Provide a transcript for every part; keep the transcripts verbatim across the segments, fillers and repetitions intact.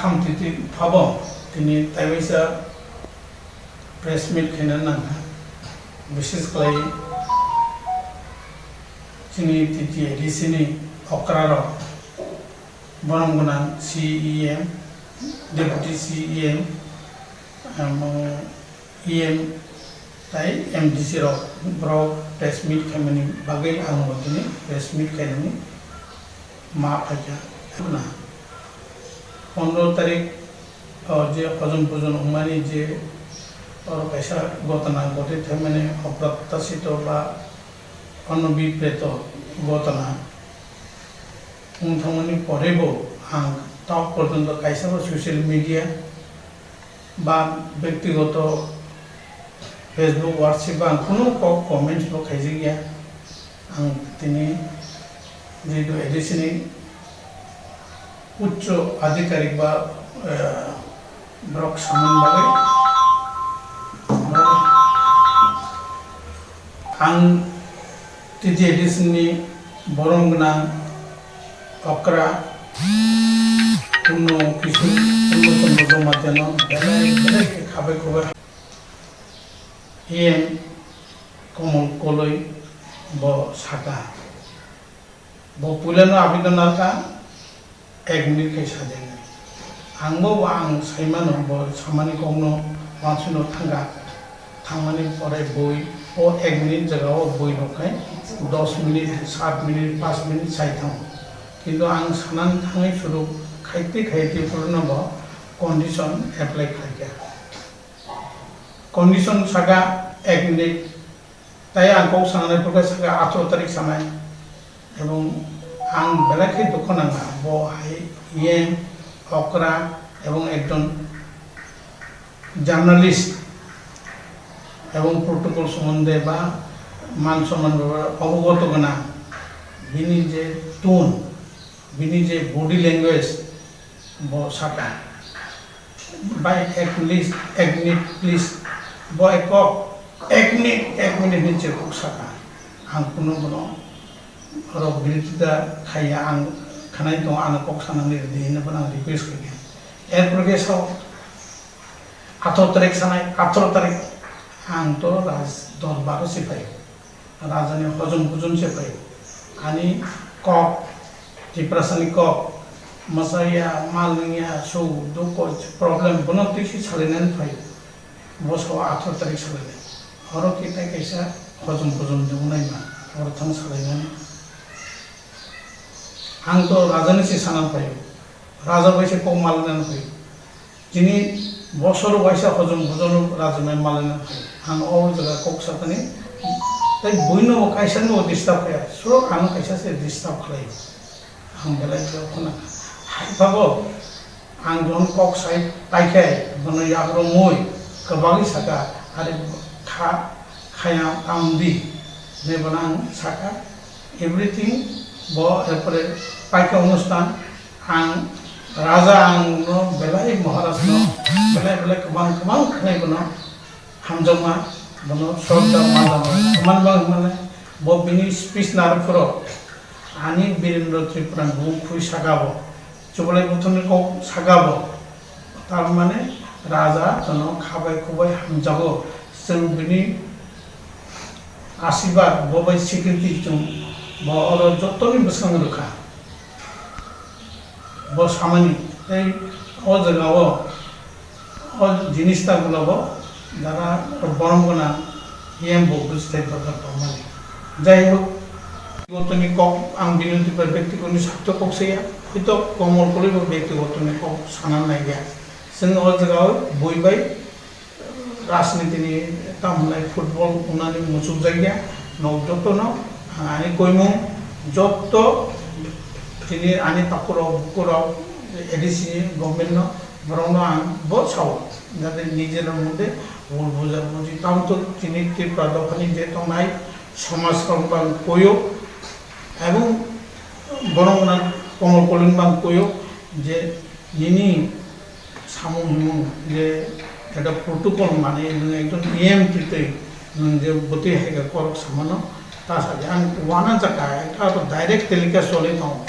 Ang titi phabo tini taiwaisa press meet khaina nangkha, bises khlai chini T T A D C ni okra rok, borom gwnang C E M, Deputy C E M, amo E M tai M D C rok, borok press meet khaimani bagwi ang bo tini press meet khainani ma phaikha. Khuna pondro tarik o je hojom pujon wngmani je oro kaisa gotona gotwi thaimani oprottashito ba onobipreto gotona wng thangmani porebo ang tok porjonto kaisabo social media ba bektigoto Facebook, WhatsApp ba ang kunu kok comments bo khaijakya. Ang tini jehetu A D C ni uccho adhikarik ba, eh, borok samani bagwi, ang T T A D C ni borom gwnang okra Purno Kishore Purno Chandra Jamatia no belai belai khe khabai khubai. E M Komol Koloi bo saka. Bo puilano abidon narwkha, ek minute khai sajagwi. Ang bo ang saimano bo samani kokno uansukno thangkha. Thangmani pore bui o ek minute jagao bui rok khai dos minute, sat minute, panch minute sai thango. Kintu ang sanani thangwi suru khaite khaite puilano bo condition apply khlaikha. Condition saka ek minute, tai ang kok sanai, pore saka atharoh tarik sanai, ebong ang belai khe dukho nangkha, bo hai yen okra ebong ekjon journalist ebong protocol sombonde ba man somman bepare obogoto gwnang, bini je tone, bini je body language, bo saka, "Bhai, ek minute, ek minute, please." Bo ek kok, "Ek minute, ek minute," hinwi je kok saka. Ang kunu bono oro birodita khaiya, ang khanai tongo, ano kok sanani rwdi hinwi bono ang request khaikha. Erpore khe sao, atharoh tarik sanai, atharoh tarik ang to Raj Dorbaro se phaio. Rajani hojom bujon se phaio. Ani kok, Tiprasani kok, mwchaya, mal nungya, suk, dukho, problem, bono twi se salainani phaio. Bo sao atharoh tarik salainai. Oro khe tai kaisa hojom bujon de wngnai ma, oro thang salainani. Ang to Rajani se sana phaio. Raja bai se kok malainani phaio. Chini bosoro waisa hojom bujono rajamai malaina phai. Ang o jaga kok sakani, tei buino bo kaisa no disturb kaya. Suro ang kaisa se disturb khlai. Ang belai khe khuna. Hai babo, ang jon kok sai paikhai, bono yagrumui, kwbangwi saka, ari kha, khaya tamdi, ne bono ang saka, everything bo, erpore paikha onustan, Ang raja ang no belai Maharaj no belai belai kwbang kwbang khlai bono hamjakma, bono sroddha ma jama. Tamani bagwi hwnmale bo bini speech narwk phuru ani Birendra Tripura ni bumung khwi saka bo, chubalai buthumni kok saka bo. Tar mane raja jono khabai khubai hamjago. Chwng bini asibad bo bai sikriti chwng bo oro jotoni bwskango rwkha. Bo samani tei o jagao o jinis ta ulo bo jara borom gwnang E M bo bwswtai borok tongmani. Jai hok, gotoni kok ang bini twipa bektigoto ni sakto kok saya, hoito Komol Koloi bo bektigoto ni kok sana nai ya. Chwng o jagao bui bai rajniti ni tamo hwnlai football wngnani muchukjakya, nok jotono ang ani koimung jotto tini ani takhurok bukurok A D C ni government no borokno ang bo sao, jate nijera moddhe bul buja buji tamo to tini Tripura dophani je tongnai somaj rok bang koyo ebong borok wngna Komol Koloi bang koyo je nini samung himung je ekta protocol mani nwng ekjon E M twi twi nwng je bwtwi hai khe korok samano ta sa di. Ang uanajak kha, ekta to direct telecast choli tongo.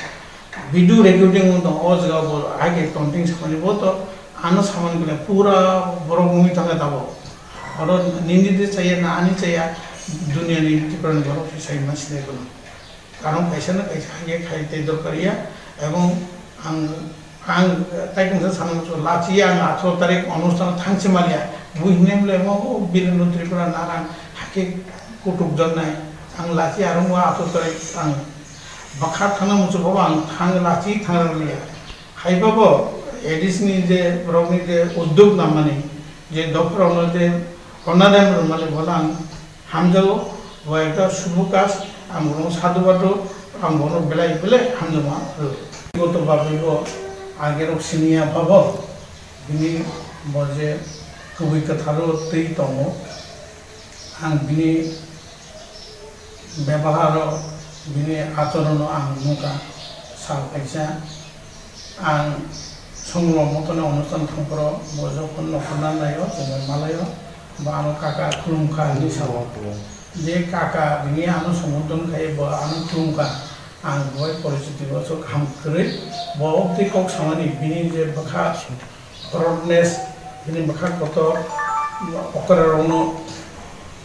Video recording wng tong o jaga bo hai khe tonting samani bo to ano samani khe pura borok wngwi thangkha tabok. Oro nini de chaya na ani chaya dunia ni Tripura ni borok se sai ma sinai bono. Karon kaisa na kaisa hai khe khai tei dorkar ya ebong ang ang tai kungsa sana muchungo lachi ang atharo tarik onusthan thangsi maliya bui hinai bole mo Birendra Tripura naran hai khe kutuk jonnai ang lachi aro mo atharo tarik ang bwkha thangna muchungo ang thang lachi thangna liya. Hai babo A D C ni je borokni je uddog namani, je dopharokno je honorarium rwmani, bono ang hamjago, bo ekta subho kaj, ang bono sadhubad rw, ang bono belai belai hamjakma rw. Goto bagwi bo agerok siniya babo, bini bo je kubui kwtharo twi tongo, ang bini bebaharo, bini achorono ang nukha, sal kaisa. Ang songlo motoni onusthan thangphuru bo jokhon nokhorna naio, chwngwi malaio, bo ano kaka khulumkha hinwi sao. Je kaka bini ano sombodhon khai bo ano khulumkha, ang bo bai porichiti bo sok ham kwrwi. Bo obtwi kok samani bini je bwkha rudeness, bini bwkha kotor, okorarokno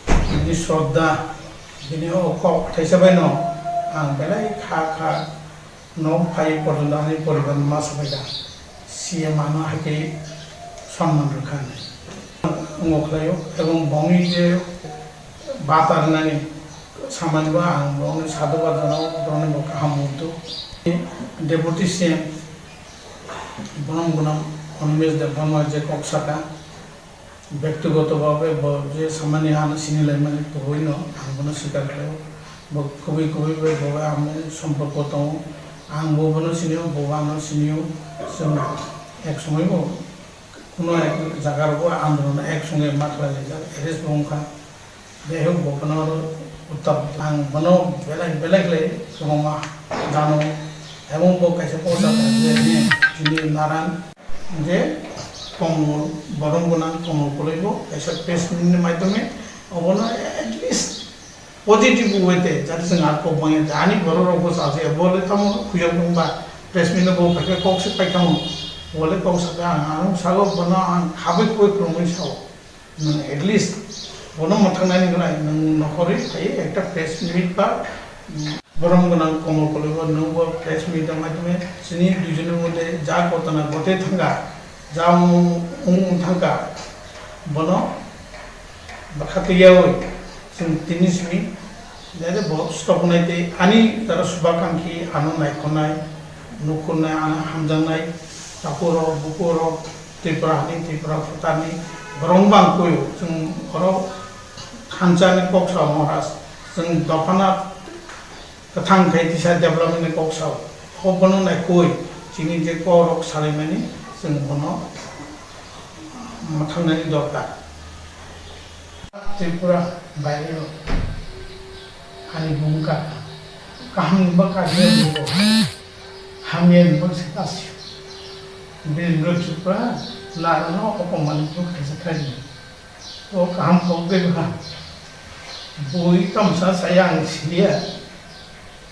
bini shraddha, bini o kok thaisa baino ang belai kha kha nok phai porjonto ani poribar ma sabaikha, C M ano hai khe sonman rwkha hinwi. Wngo khlaio, ebong bongni je bata rwnani samani bo ang bongni sadhubad jano, bongni bo kaham muitu. Deputy C M bono gwnang Animesh Debbarma je kok saka, bektigoto bhabe bo je samani ano sini laimani kubuino ang bono swikar khlaio. Bo kubui kubui bai bo bai ang sompokko tongo. Ang bo bono sinio, bo ano sinio. Chwng ek somoi bo kuno ek jaga rogo andolon ek songe ma khlai laijak, arrest bo wngkha. Jaihok, bo bono uttar ang bono belai belai khlai kwbangma jano. Ebong bo kaisa post rwkha je, chini naran je Komol, borom gwnang Komol Koloi bo kaisa press meet ni maidhyome obono at least positive way te, jate chwng ar kok manya, ani borok rok bo chajakya, bo le tamo khuyok wngba press meet no bo paikha, kok se paikha mo, bo le kok sakha, ang ano sago bono ang khabui khubui khulumui sao. Nwng at least bono mwthangnaini gwnai nwng nokhorwi phaiwi ekta press meet ba, mm, borom gwnang Komol Koloi bo nwng bo press meet wng maidhyome chini duijoni moddhe ja ghotona gotwi thangkha, ja wng wng thangkha, bono bwkha twiyawi chwng tini simi Jare bo stop nai tei ani jara subakankhi ano naikhonai, nukhunai, ano hamjaknai, takhurok, bukhurok, Tripura hani, Tripura phutarni borok bang kuio. Chwng oro thansa ni kok sa Maharaj, chwng dophano kwthang khai tisa development ni kok sao. Kok bono naikhoi, chini je kok rok salaimani, chwng bono mwthangnani dorkar. Tripura baireo ani bumung kaka, kaham ni bwkha khe bugo, hamya ni bwkha se kasio. Birendra Tripura narwkno opomani bwkha se khaidi. O kaham kok de bwkha. Bui tamsa saya ang siliya.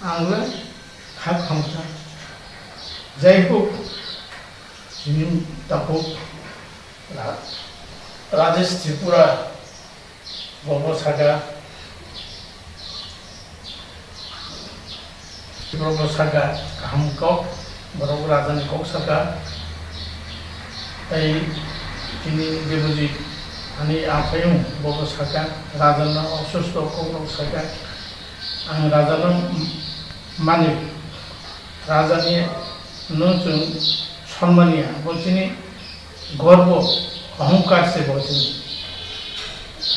Ang le kha khamkha. Jai hok, chini takhuk Ra-, Rajesh Tripura, bobo saka, bobo saka, kaham kok, borok rajani kok saka, tei chini Debojit, ani aphayung, bobo saka, rajano osusto kok rok saka, ang rajano mani, rajani no chwng sonmaniya, bo chini gorbo, ohongkar se bo chini.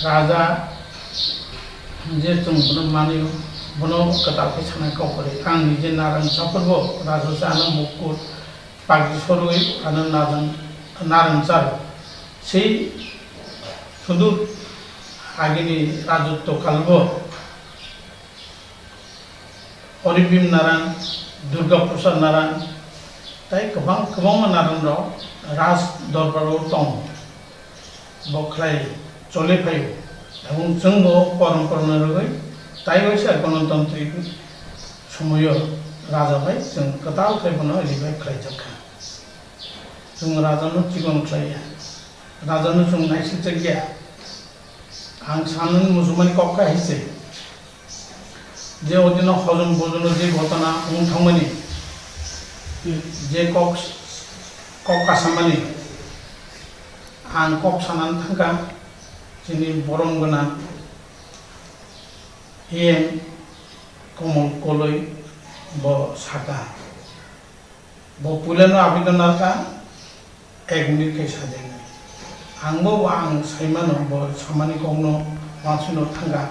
Raja je chwng bono mani, bono kwtal khe sanai kok kwrwi. Ang nije narang chapurbo raja se ano mukur pagdi sorwi ano narang, narang charo. Sei sudur agini rajotto kalbo Horibim Naran, Durga Prasad Naran, tei kwbang, kwbangma Naran rok Raj Dorbar o tongo. Bo khlai choli phaio. Ebong chwng bo porom porom no rwgwi tai waisa ganatantrik somoyo Raja bai chwng kwtal khe bono revive khlaijak kha. Chwng rajano chikon khlaiya, rajano chwng naisikjakya. Ang sanani muchungmani kok kha hai se, je odino hojom bojono je ghotona wng thangmani, je kok, kok kasamani, ang kok sanani thangkha chini borom gwnang E M Komol Koloi bo saka. Bo puilano abidon narwkha, ek minute khe sajak nai. Ang bo, bo ang saimano, bo samani kokno wansukno thangkha.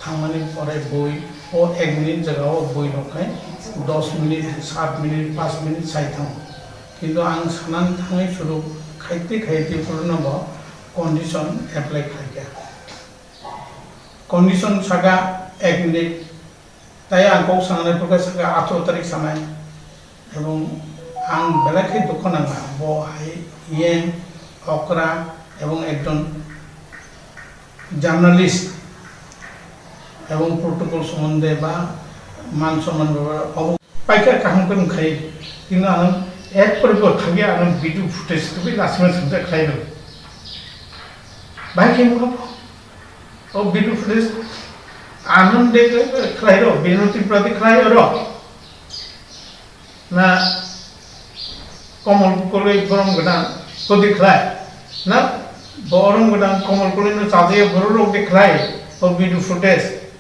Thangmani pore bui, o ek minute jagao bui rok khai dos minute, sat minute, panch minute sai thango. Kintu ang sanani thangwi suru khaite khaite puilano bo condition apply khlaikha. Condition saka ek minute, tai ang kok sangnai pore saka atharoh tarik sanai, ebong ang belai khe dukho nangkha, bo hai yen okra ebong ekjon journalist ebong protocol sombonde ba man somman ba obo paikha kaham khe wngkhai, kintu ano ek pore bo thangya ano video footage tubui lachima sumsa khlai rw. Bahai khe wngkha bo. O video footage Anand de khlai rw, Bino Tripura de khlai rw. Na Komol Koloi borom gwnang kodi khlai. Na borom gwnang Komol Koloi no chajaya borok rok de khlai. O video footage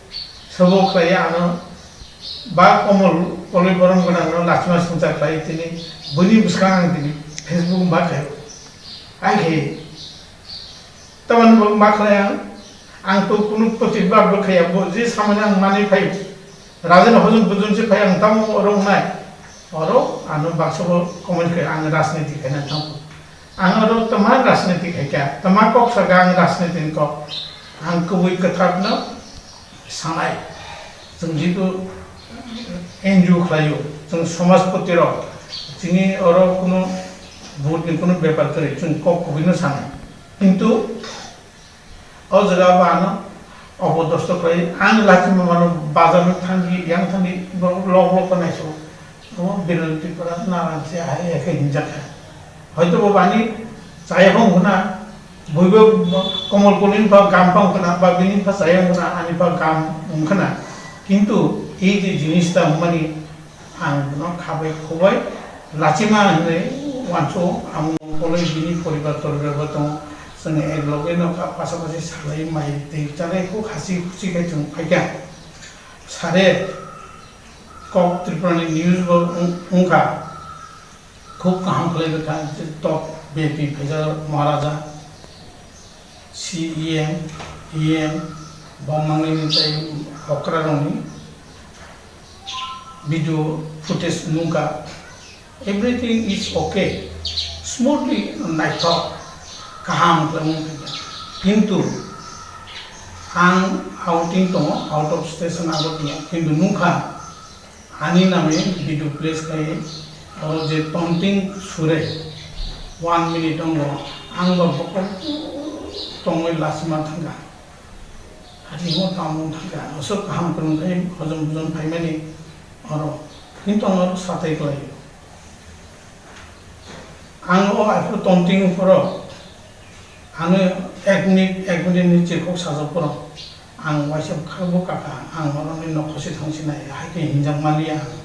sobo khlai ano ba Komol Koloi borom gwnang no lachima sumsa khlai tini bini bwskang ang tini Facebook ma khai. Ai khe Tamani bo ma khlai ang, ang to kunu protibad bo khaiya, bo je samani ang mani phai, rajani hojom bujum se phai ang tamo oro wngnai, oro ano baksa bo comment khai ang rajniti khaina thangkho. Ang oro tama rajniti khaikha, tama kok saka ang rajniti ni kok, ang kubui kwthar no sanai. Chwng jitu N G O khlaio, chwng somajpoti rok, chini oro kunu vote ni kunu bepar kwrwi, chwng kok kubui no sanai. Kintu o jaga o ano opodosto khlai, ang lachima mano bazar no thangwi, yang thangwi, borok lok lok khe naiso. Omo Birondi Tripura narang se hai ekhe hinjak kha. Hoito bo bani chaya phang khna, buibo Komol Koloi ni pha gam phang khna, ba bini pha chaya phang khna, ani pha gam wng khna. Kintu ei je jinis ta wngmani, ang bono khabai khubai lachima hinwi uansuk, ang Koloi bini poribar toribar bo tongo, chwng ek loge no kha, pasapasi salai mai twi chalai kho hasi khusi khai chwng phaikha. Sare kok Tripura ni news bo wng-, wngkha, khub kaham khlai rwkha, je top V I P phaijak Maharaja. C E M, E M, bom mangnini tei okra rokni video footage nungkha. Everything is okay, smoothly, naithok, kaham khe wngkha. Kintu ang outing tongo, out of station abo tongo, kintu nungkha. Ani name video place khai oro je tonting sure one minute ongo ang ba bokol tongwi lachima thangkha. Hati mo tamung thangkha. Osok kaham kwrwng khai hojom bujom phaimani oro. Kintu ang oro satai klai. Ang o aphuru tonting phuru ano ek minute, ek minute ni chirkhok sajak phuru ang waisa bwkha bo kaka, ang oroni nokhosi thangsinai, hai khe hinjak maliya ang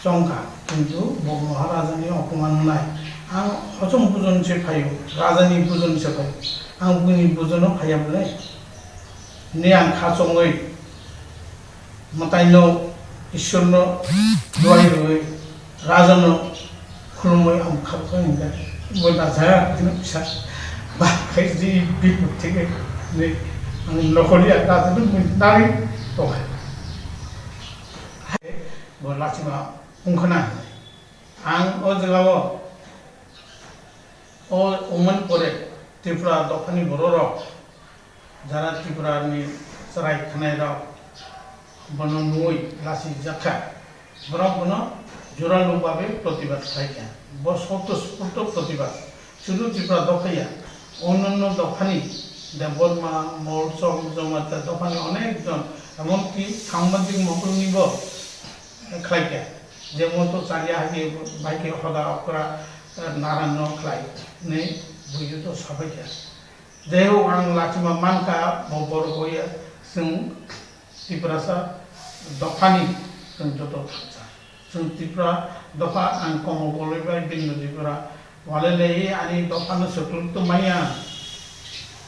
chongkha, kintu bo Maharaja ni opoman wngnai. Ang hojom bujon se phaio, raja ni bujon se phaio, ang bini bujono phaiya bwle? Ni ang kha chongwi mwtaino, Ishwarno duai rwwi, rajano khulumwi ang kha kha hinkhe, bo da jaya phano kisa ba khai di biput thike ni ang nokoli ang da phano mui nari tongkha. Bo lachima wngkhana hinwi ang o jagao o wngmani pore Tripura dophani bororok jara Tripura ni chwrai khwnairok bono nugwi lachijak kha. Borok bono joralu babe protibad khlai kha. Bo swtosphurto protibad. Sudu Tripura dopha ya, onyanno dophani, Debbarma, Molsom, Jamatia dophani onek jon, emonki sambadik mokolnibo khlai kha. Jemon to chaliya hagi bai khe hoda okra, eh, naran no khlai hinwi buidu to sabai kha. Jai hok, ang lachima mankha bo borok hoya, chwng Tiprasa dophani chwng joto thansa. Chwng Tipra dopha, ang Komol Koloi bai Bimnu Tripura walai lai ani dophano swklwk tongmaya.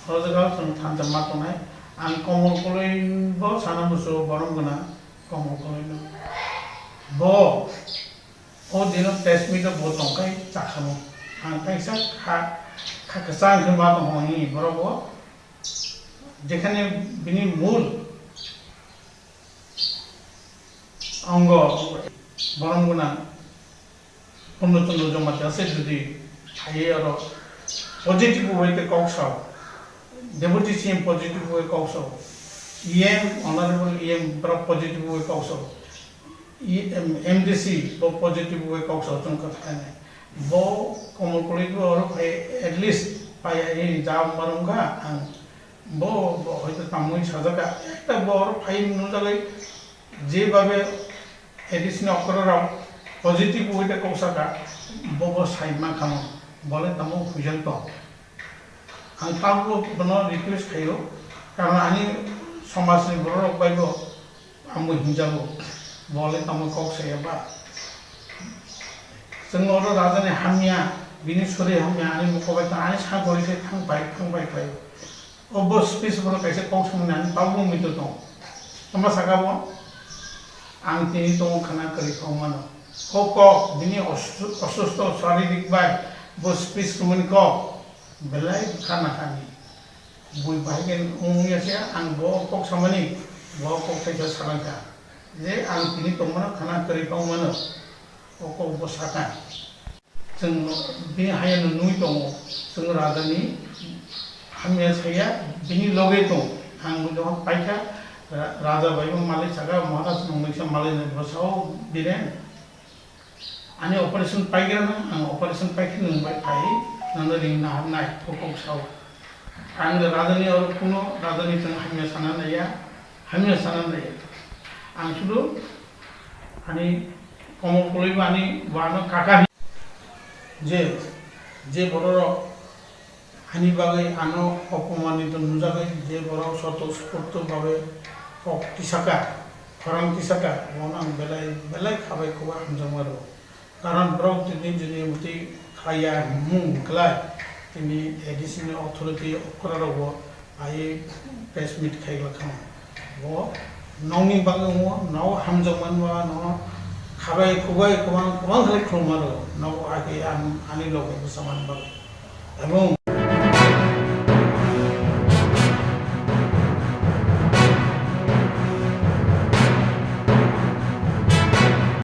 O jaga chwng thansa ma tongnai. Ang Komol Koloi bo sana musu borom gwnang Komol Koloi no. Bo o dino press meet o bo tongkai chakhamo. Ang kaisa kha, kha kwchang khe ma tongkha hwnwi borok bo. Jekhane bini mul ongo borom gwnang Purno Chandra Jamatia se jodi phaiwi oro positive way tei kok sao, Deputy C M positive way kok sao, E M, Honorable E M borok positive way kok sao, E M, M D C bo positive way kok sao chwng kwthai nai. Bo Komol Koloi bo oro phai at least phai ai jawab ma rwngkha ang. Bo, bo hoito tamwi sajak kha, ekta bo oro phai nujagwi, je babe A D C ni okra rok positive way tei kok saka, bo, bo sai ma khamo, bo le tamo huijak tong. Ang tamo bono request khaio, karon ani somaj ni borok rok bai bo Amo hinjago, bo le tamo kok saya ba? Chwng oro raja ni hamya, bini sori hamya, ani mukho bai tang, ani sakori se thang pai, thang pai khlai. O bo speech bono kaisa kok samani ani tabuk muitu tong. Tamo saka bo? Ang tini tongo khana kwrwi kok mano. O kok, bini osu-, osusto saririk bai bo speech rwmani kok. Belai khana kani. Bui bahai khe wng ya se, ang bo kok samani, bo kok thaisa salangkha je ang tini tongmano khana kwrwi tongmano, o kok bo sakha. Chwng bini hayano nui tongo, chwng rajani hamya saya, bini loge tong. Ang bo jokhon paikha, ra-, raja bai bo malai saka, Maharaj nungmai sa malai nai bwsao Biren. Ani operation paigrana, ang operation paikhe nwng bai phai, nono ring naharnai, kok sao. Ang rajani oro kuno rajani thang hamya sana naiya, hamya sana naiya. Ang sudu ani Komol Koloi bo ani wano kaka je, je bororok Ani bagwi ano opomanito nujagwi je borok sotosforto babe kok tisaka, khorang tisaka, bono ang belai belai khabai koba hamjakma rwo. Karon borok tini jini muti khlaiya hwnmung kwlai, tini A D C ni authority okra rogo ai press meet khai lakha. Bo nokni bagwi wngo, nogo hamjakmani ba nono khabai kobai kwbang kwbang khlai khulumma rwo, nogo age ang ani loge bwsamani bagwi. Ebong